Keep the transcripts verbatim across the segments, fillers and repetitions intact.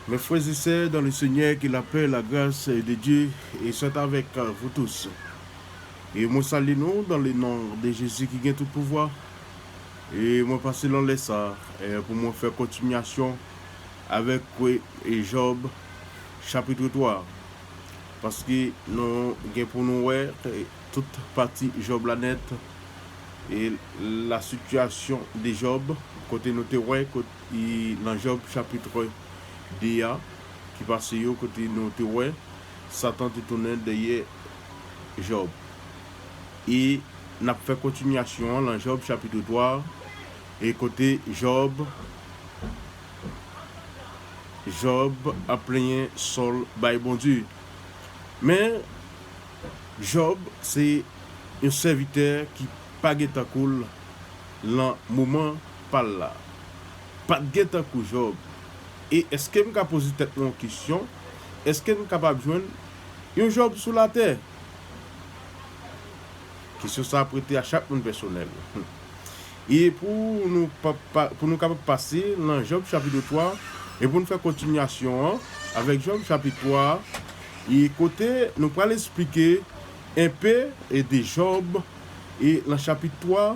Mes frères et sœurs dans le Seigneur, que la paix, la grâce de Dieu soit avec vous tous. E mwen salye nou dans le nom de Jésus ki gen tout pouvwa. E mwen pase nan lè sa, e pou mwen fè kontinyasyon avèk, e, Jòb chapit twa. Paske nou gen pou nou wè, e, tout pati Jòb la nèt, e la situation de Job, kote nou te wè, kot, e, nan Jòb chapit de a, ki pase yo, kote nou te wè, Satan te tounen dèyè Jòb. E n ap fè kontinyasyon an nan Jòb chapit twa, e kote Jòb, Jòb ap plenyen sò l bay Bondye. Men, Jòb se yon sèvitè ki pa gen tankou l nan moman pa l la. Pa t gen tankou Jòb. E èske m ka poze tèt mwen yon kesyon? Èske n kapab jwenn yon Jòb sou latè? Kesyon sa ap rete a chak moun pèsonèl. E pou nou pa, pa, pou nou kapab pase nan Jòb chapit twa, e pou nou fè kontinyasyon an avèk Jòb chapit twa, e kote nou pral eksplike enpe, e de Jòb, e nan chapit twa,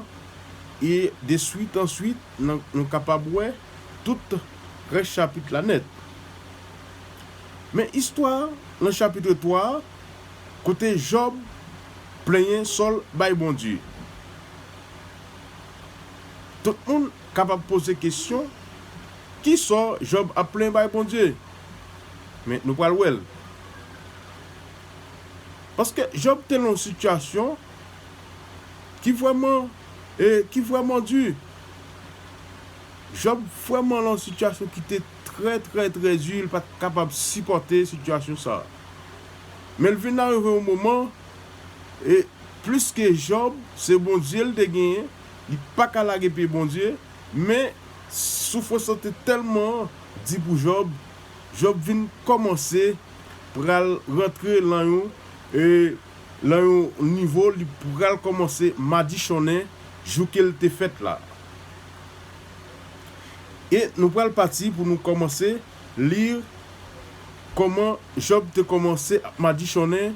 e de swit an swit, nan, nou kapab wè tout rès chapit la nèt. Men istwa nan chapit twa, kote Jòb plenyen sò l bay Bondye. Tout moun kapab poze kesyon, ki sò Jòb ap plenyen bay Bondye? Men nou pral wè l. Paske Jòb te nan yon sitiyasyon ki vrèman, e, ki vrèman di. Jòb vrèman nan yon sitiyasyon ki te trè, trè, trè di, li pa t kapab sipòte sitiyasyon sa a. Men l vin arive yon moman, e plis ke Jòb, se Bondye l te genyen, li pa ka lage pye Bondye, men soufrans lan te tèlman di pou Jòb, Jòb vin kòmanse pral rantre nan yon, e, nan yon nivo li pral kòmanse madichonnen jou ke l te fèt la. E nou pral pati pou nou kòmanse li kòman Jòb te kòmanse ap madichonnen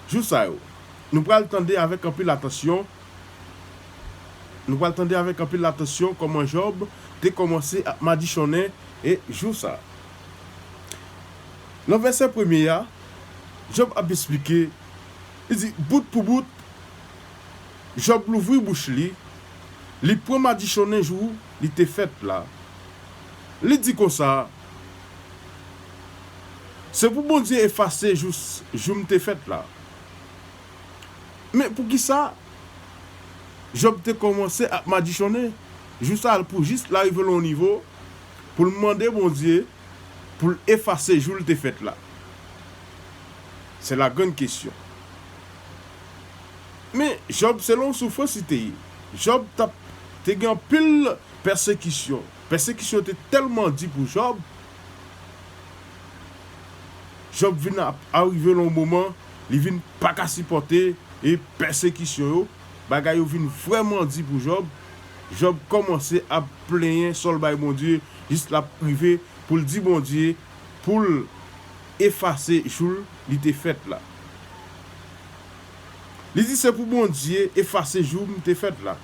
jou sa yo. Nou pral tande avèk anpil atansyon. Nou pral tande avèk anpil atansyon kòman Jòb te kòmanse ap madichonnen e jou sa. Nan vèsè premye a, Jòb ap eksplike, li di, bout pou bout, Jòb louvri bouch li, li pran madichonnen jou li te fèt la. Li di konsa, se pou Bondye efase jou, jou m te fèt la. Men poukisa Jòb te kòmanse ap madichonnen jou sa a pou jis l arive nan yon nivo pou l mande Bondye pou l efase jou l te fèt la? Se la grande question. Men Jòb, se nan yon soufrans li te ye. Jòb t ap, te gen anpil pèsekisyon. Pèsekisyon te tèlman di pou Jòb, Jòb vin ap arive nan yon moman, li vin pa ka sipòte e pèsekisyon yo, bagay yo vin vrèman di pou Jòb. Jòb kòmanse ap plenyen sò l bay Bondye, jis l ap rive pou l di Bondye pou l efase jou l li te fèt la. Li di, se pou Bondye efase jou m te fèt la.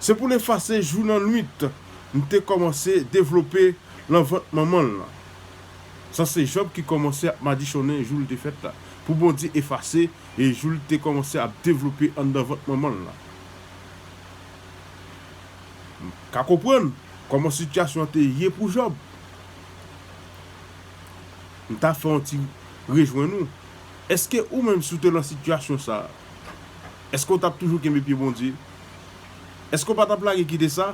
Se pou l efase jou nan nwit m te kòmanse devlope nan vant manman l lan. Sa se Jòb ki kòmanse ap madichonnen jou l te fèt la. Pou Bondye efase e jou l te kòmanse ap devlope anndan vant manman l lan. M ka konprann kòman sitiyasyon an te ye pou Jòb. M ta fè yon ti rejwenn ou. Èske ou menm si w te nan sitiyasyon sa a, èske w t ap toujou kenbe pye Bondye? Èske w pa t ap lage kite sa?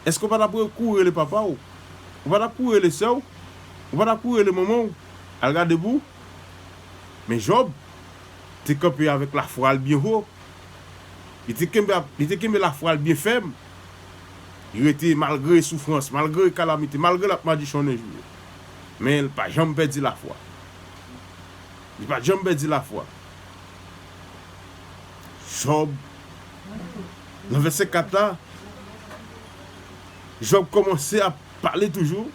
Èske w pa t ap re-, kouri rele papa w? Ou pa t ap kouri rele sè w? Ou pa t ap kouri rele manman w? Al gade pou ou. Men Jòb te kanpe avèk lafwa l byen wo. Li te kenbe, li te kenbe lafwa l byen fèm. Li rete malgre soufrans, malgre kalamite, malgre l ap madichonnen jou yo. Men li pa janm pèdi lafwa. Li pa janm pèdi lafwa. Jòb, nan vèsè kat la, Jòb kòmanse ap pale toujou.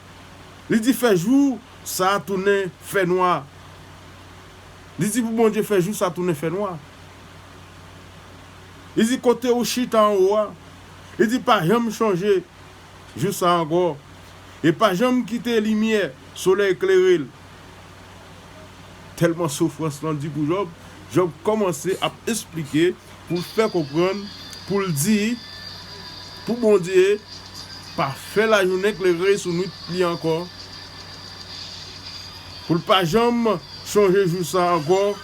Li di, fè jou sa a tounen fènwa. Li di pou Bondye fè jou sa a tounen fènwa. Li di, kote ou chita anwo a, li di, pa janm chonje jou sa a ankò, e pa janm kite limyè solèy klere l. Tèlman soufrans lan di pou Jòb, Jòb kòmanse ap esplike pou l fè konprann, pou l di, pou Bondye pa fè lajounen klere sou nwit li ankò, pou l pa janm chonje jou sa a ankò,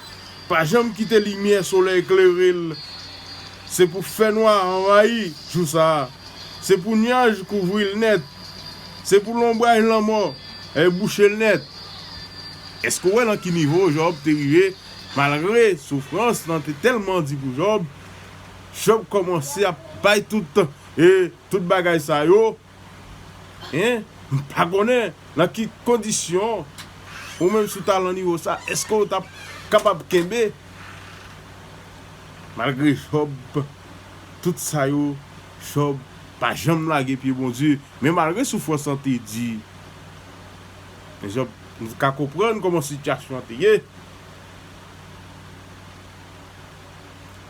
pa janm kite limyè solèy klere l. Se pou fènwa anvayi jou sa a. Se pou nyaj kouvri l nèt. Se pou lonbraj lanmò, eh, bouche l nèt. Èske w wè nan ki nivo Jòb te rive? Malgre soufrans lan te tèlman di pou Jòb, Jòb kòmanse ap bay tout, e, tout bagay sa yo. Hein? M pa konnen nan ki kondisyon ou menm si w ta lan nivo sa, èske w t ap kapab kenbe? Malgre Jòb, tout sa yo, Jòb pa janm lage pye Bondye. Men malgre soufrans lan te di, men Jòb, nou ka konprann kòman sitiyasyon an te ye.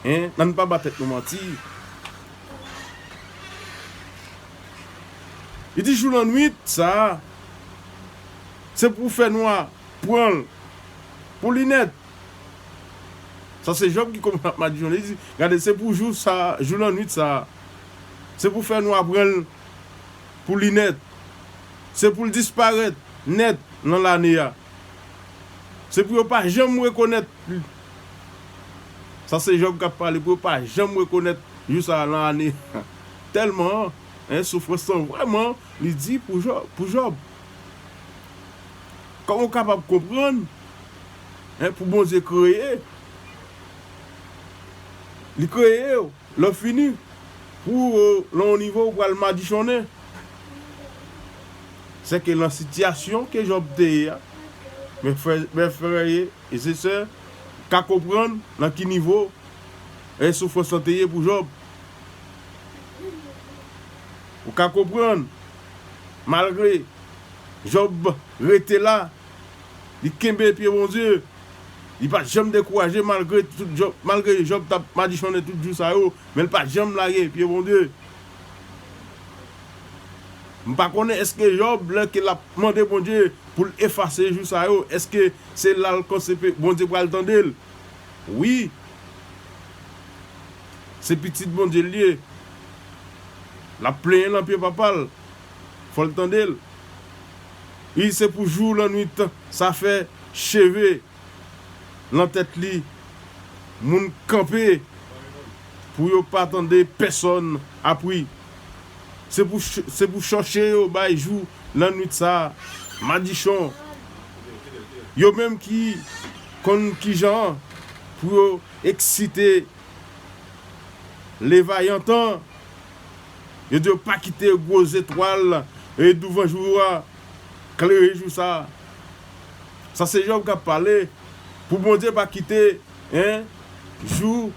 Hein? Ann pa ba tèt nou manti. Li di jou lan nwit sa a, se pou fènwa pran l pou li nèt. Sa se Jòb ki kòmanse ap madichonnen. Li di, gade, se pou jou sa, jou lan nwit sa, se pou fènwa pran l pou li nèt. Se pou l disparèt nèt nan lane a. Se pou yo pa janm rekonèt li. Sa se Jòb k ap pale, pou yo pa janm rekonèt jou sa a lan ane. Tèlman, hein, soufrans lan vrèman, li di pou Jòb, pou Jòb. Kòman w kapab konprann, hein, pou Bondye kreye? Li kreye w, lè w fini, pou w, lan yon nivo, ou pral madichonnen. Se ke lan sitiyasyon ke Jòb te ye a, men frè, men frè e, e se sè, ka konprann nan ki nivo, e, soufrans lan te ye pou Jòb. Ou ka konprann, malgre Jòb rete la, li kenbe pye Bondye. Li pa t janm dekouraje malgre tout Jòb, malgre Jòb t ap madichonnen tout jou sa yo, men l pa t janm lage pye Bondye. M pa konnen èske Jòb, lè ke l ap mande Bondye pou l efase jou sa yo, èske se la l panse Bondye pral tande l? Wi. Se pitit Bondye l ye. L ap plenyen nan pye papa l. Fò l tande l. Li se pou jou lannwit sa fè cheve nan tèt li, moun kanpe pou yo pa tande pèsonn apri. Se pou ch-, se pou chòche yo bay jou lannwit sa, madichon. Yo menm ki konn kijan pou yo eksite levayantan. Yo di yo pa kite gwo zetwal, e, douvan jou a klere jou sa. Sa se Jòb k ap pale. Pou Bondye pa kite, en, jou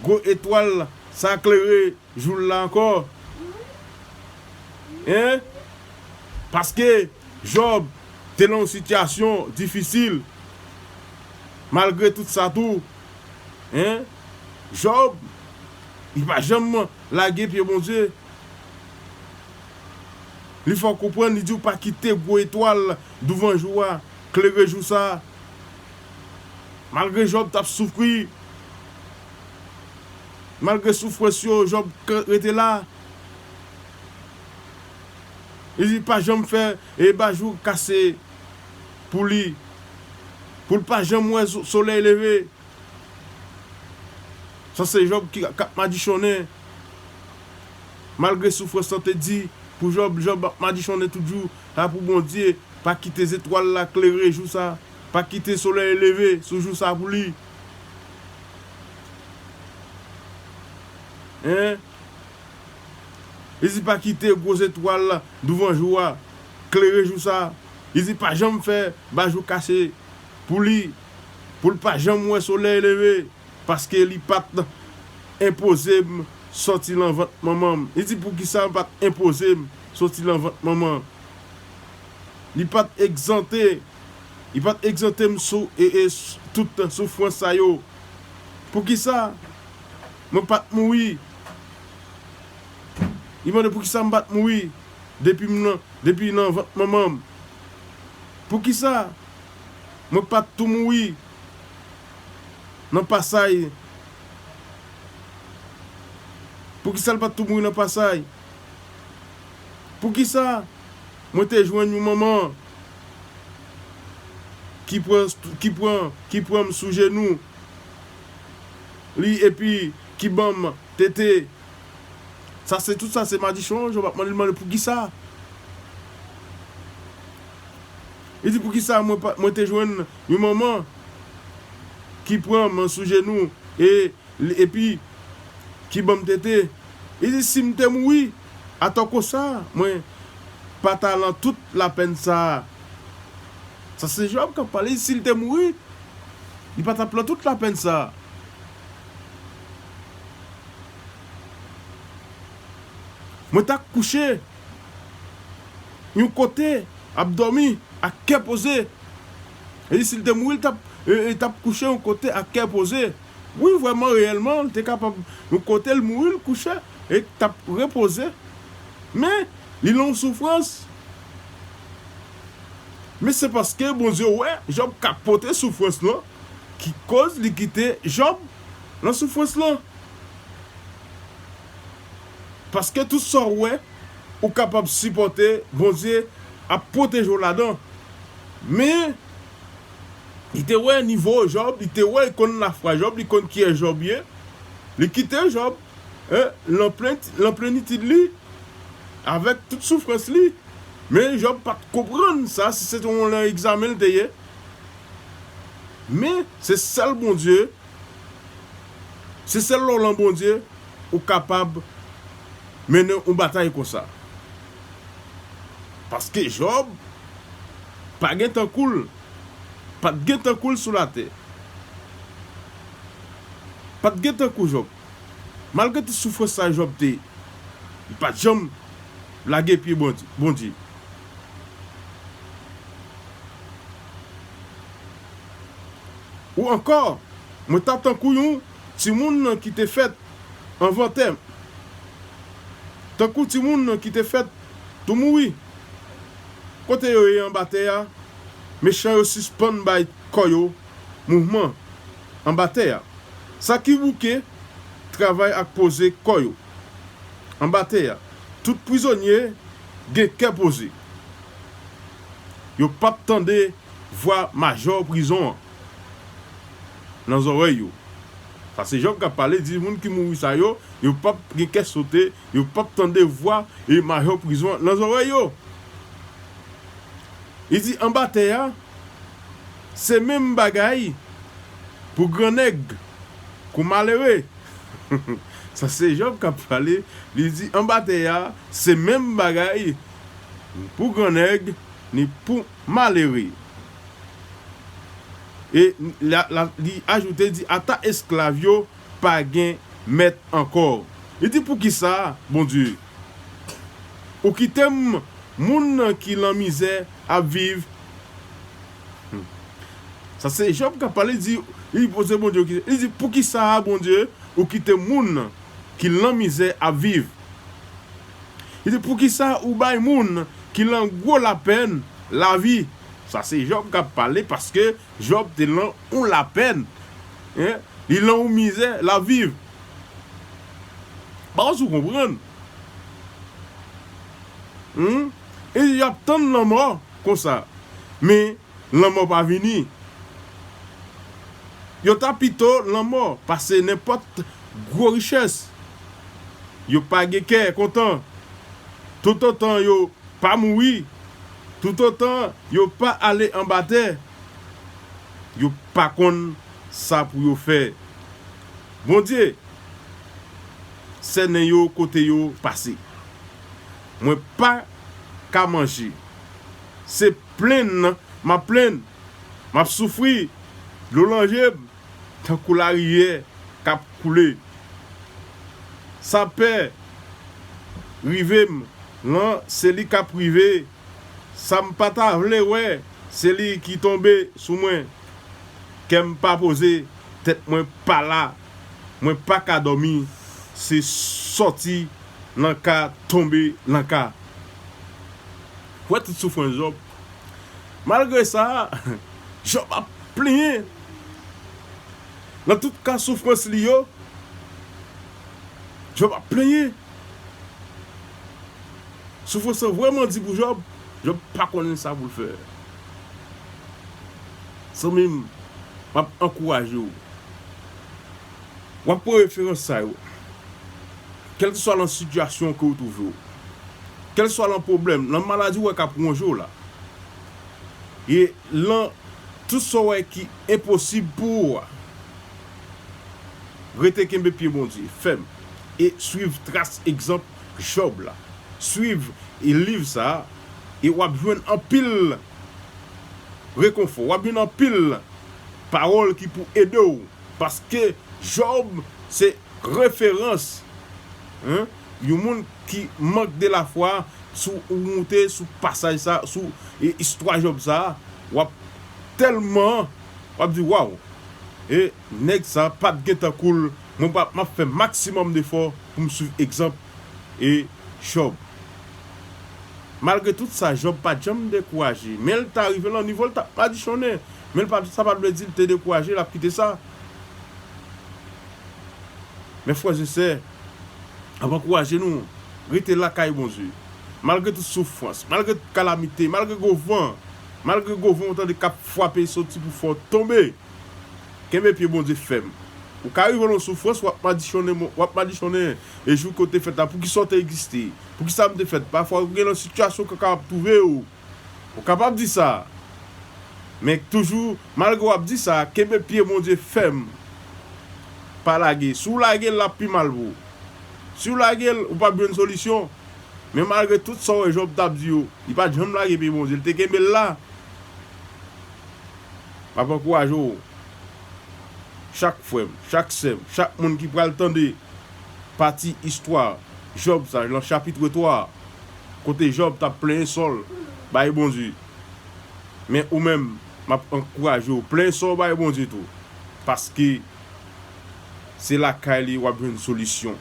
gwo etwal sa klere jou l la ankò. En? Paske Jòb te nan yon sitiyasyon difisil. Malgre tout sa tou, en, Jòb, li pa janm lage pye Bondye. Li fè w konprann, li di w pa kite gwo etwal douvan jou a klere jou sa. Malgre Jòb t ap soufri, malgre soufrans yo, Jòb k-, rete la. Li di pa janm fè, e, ba jou kase pou li, pou l pa janm wè so-, solèy leve. Sa se Jòb ki, k ap madichonnen. Malgre soufrans lan te di pou Jòb, Jòb ap madichonnen tout jou. Sa pou Bondye pa kite zetwal la klere jou sa. Pa kite solèy leve sou jou sa pou li. En? Li di pa kite gwo zetwal la douvan jou a klere jou sa. Li di pa janm fè ba jou kase pou li, pou l pa janm wè solèy leve, paske li pa t enpoze m sòti lan vant manman m. Li di poukisa l pa t enpoze m sòti lan vant manman? li pa t egzante, li pa t egzante m sou e, e s- tout soufrans sa yo. Poukisa mwen pa t mouri? Li mande poukisa m pa t mouri depi m nan, depi nan vant manman m. Poukisa mwen pa t tou mouri nan pasay? Poukisa l pa t tou mouri nan pasay? Poukisa mwen te jwenn yon manman ki pran, ki pran, ki pran m sou jenou li epi ki ban m tete? Sa se, tout sa se madichon, Jòb ap mande, li mande poukisa. Li di poukisa mwen pa, mwen te jwenn yon manman ki pran m sou jenou e, epi ki ban m tete. Li di si m te mouri atò konsa, mwen pa ta lan tout lapèn sa a. Sa se Jòb k ap pale, si l te mouri, li pa t ap lan tout lapèn sa a. Mwen t ap kouche yon kote, ap dòmi ak kè poze. E si l te mouri, l t ap, e, e, t ap kouche yon kote ak kè poze. Wi, vrèman, reyèlman, l te kapab yon kote l mouri, l kouche, e t ap repoze. Men, li lan yon soufrans. Men se paske Bondye wè Jòb ka pote soufrans lan ki koz li kite Jòb lan soufrans lan. Paske tout sa w wè ou kapab sipòte, Bondye ap pwoteje w ladan. Men, li te wè nivo Jòb, li te wè, li konn lafwa Jòb, li konn kiyès Jòb ye. Li kite Jòb, en, lan plen, lan plenitid li, avèk tout soufrans li. Men Jòb pa t konprann sa, si se te yon lan egzamen l te ye. Men se sèl Bondye, se sèl lè w lan Bondye ou kapab mennen yon batay konsa. Paske Jòb pa gen tankou l, pa t gen tankou l sou latè. Pa t gen tankou Jòb. Malgre tout soufrans sa Jòb te, li pa t janm lage pye Bondye. Bondye. Ou ankò, mwen ta tankou yon timoun ki te fèt anvan tè m. Tankou timoun ki te fèt tou mouri. Kote yo ye anba tè a, mechan yo sispann bay kò yo mouvman anba tè a. Sa ki bouke travay ak poze kò yo anba tè a. Tout prizonye gen kè poze. Yo p ap tande vwa majò prizon an nan zòrèy yo. Sa se Jòb k ap pale, di moun ki mouri sa yo, yo p ap gen kè sote, yo p ap tande vwa e majò prizon an nan zòrèy yo. Li di anba tè a, se menm bagay pou grannèg kou malere. Sa se Jòb k ap pale, li di anba tè a, se menm bagay pou grannèg ni pou malere. E la, la, li ajoute, di ata esklav yo pa gen mèt ankò. Li di poukisa, Bondye, ou kite m moun ki lan mizè ap viv? Hmm. Sa se Jòb k ap pale, di, li poze Bondye, li di poukisa, Bondye, ou kite moun ki lan mizè ap viv? Li di poukisa ou bay moun ki lan gwo lapèn lavi? Sa se Jòb k ap pale paske Jòb te lan yon lapèn. En, li lan yon mizè l ap viv. Pa wè si w konprann. Hmm? E y ap tann lanmò konsa. Men lanmò pa vini. Yo ta pito lanmò pase nenpòt gwo richès. Yo pa gen kè kontan. Toutotan yo pa mouri, toutotan yo pa ale anba tè, yo pa konn sa pou yo fè. Bondye sènen yo kote yo pase. Mwen pa ka manje. Se plenn m ap plenn. M ap soufri. Dlo lan je m tankou larivyè k ap koule. Sa pè rive m lan, se li k ap rive Sa m pa ta vle wè, se li ki tonbe sou mwen. Kè m pa poze, tèt mwen pa la, mwen pa ka dòmi, se sòti nan ka, tonbe nan ka. Wè tout soufrans Jòb. Malgre sa, Jòb ap plenyen. Nan tout ka soufrans li yo, Jòb ap plenyen. Soufrans lan vrèman di pou Jòb, Jòb pa konnen sa pou l fè. Zanmi m, m ap ankouraje w. W ap pran referans sa yo. Kèlkeswa nan sitiyasyon ke w twouve w, kèlkeswa nan pwoblèm, nan maladi w wè k ap wonje w la, e nan tout sa w wè ki enposib pou ou a, rete kenbe pye Bondye fèm e swiv tras egzanp Jòb la. Swiv e liv sa a, e w ap jwenn anpil rekonfò, w ap jwenn anpil pawòl ki pou ede w. Paske Jòb se referans, hein, yon moun ki mank de lafwa, si w moute sou pasaj sa, sou, e, istwa Jòb sa, w ap tèlman, w ap di, waw, e nèg sa pa t gen tankou l, mwen pa, m ap fè maksimòm defò pou m swiv egzanp, e, Jòb. Malgre tout sa, Jòb pa t janm dekouraje. Men l ta rive nan nivo l t ap madichonnen. Men l pa, sa pa t vle di l te dekouraje, l ap kite sa. Men frè e sè, ap ankouraje nou, rete lakay Bondye. Malgre tout soufrans, malgre tout kalamite, malgre gwo van, malgre gwo van ou tande k ap frape soti pou fè w tonbe, kenbe pye Bondye fèm. Ou ka rive nan soufrans, w ap madichonnen, w ap madichonnen, e jou ke w te fèt la, poukisa w te egziste? Poukisa m te fèt? Pafwa ou gen nan sitiyasyon ke w kapab twouve w. Ou kapab di sa. Men toujou, malgre w ap di sa, kenbe pye Bondye fèm. Pa lage. Si w lage l, l ap pi mal pou ou. Si w lage l, ou p ap jwenn solisyon. Men malgre tout sa w wè Jòb t ap di yo, li pa t janm lage pye Bondye. Li te kenbe l la. M ap ankouraje w. Chak frè m, chak sè m, chak moun ki pral tande pati istwa Jòb sa, nan chapit twa a, kote Jòb t ap plenyen sò l bay Bondye. Men ou menm, m ap ankouraje w, plenyen sò w bay Bondye tou. Paske se lakay li w ap jwenn solisyon.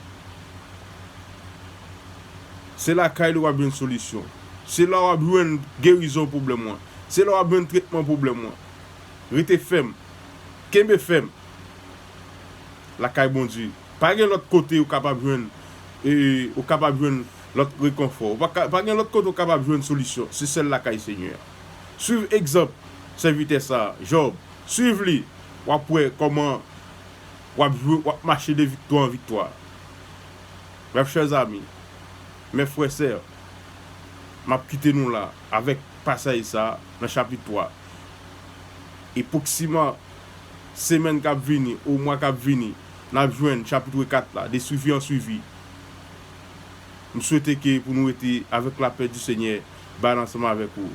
Se lakay li w ap jwenn solisyon. Se la w ap jwenn gerizon pwoblèm ou an. Se la w ap jwenn tretman pwoblèm ou an. Rete fèm. Kenbe fèm. Lakay Bondye. Pa gen lòt kote ou kapab jwenn, e, ou kapab jwenn lòt rekonfò. Ou pa ka, pa gen lòt kote ou kapab jwenn solisyon. Se sèl lakay Senyè a. Swiv egzanp sèvitè sa a, Jòb. Swiv li. W ap wè kòman w ap jwe, w ap mache de viktwa an viktwa. Brèf, chè zanmi, men frè, sè, m ap kite nou la avèk pasaj sa a nan chapit twa. E pwoksiman, semèn k ap vini, ou mwa k ap vini, n ap jwenn chapit kat la, de swivi an swivi. M swete ke pou nou rete avèk lapè di Senyè, bay ansanm avèk ou.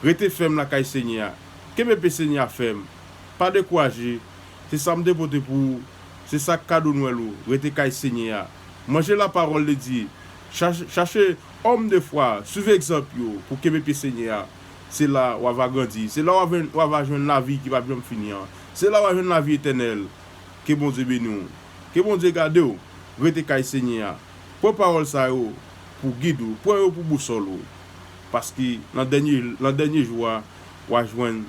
Rete fèm lakay Senyè a. Kenbe pye Senyè a fèm. Pa dekouraje. Se sa m te pote pou ou. Se sa k kado Nwèl ou. Rete kay Senyè a. Manje la parole de Dieu. Chache, chache homme de foi. Swiv egzanp yo pou kenbe pye Senyè a. Se la w ava grandi. Se la w ava, w ava jwenn lavi ki p ap janm fini an. Se la w a jwenn lavi etènèl. Ke Bondye beni w. Ke Bondye gade w. Rete kay Senyè a. Pran pawòl sa yo pou gid ou. Pran yo pou bousòl ou. Paske nan dènye, nan dènye jou a, w a jwenn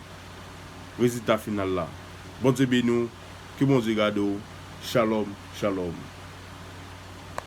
rezilta final la. Bondye beni w. Ke Bondye gade w. Shalom, shalom.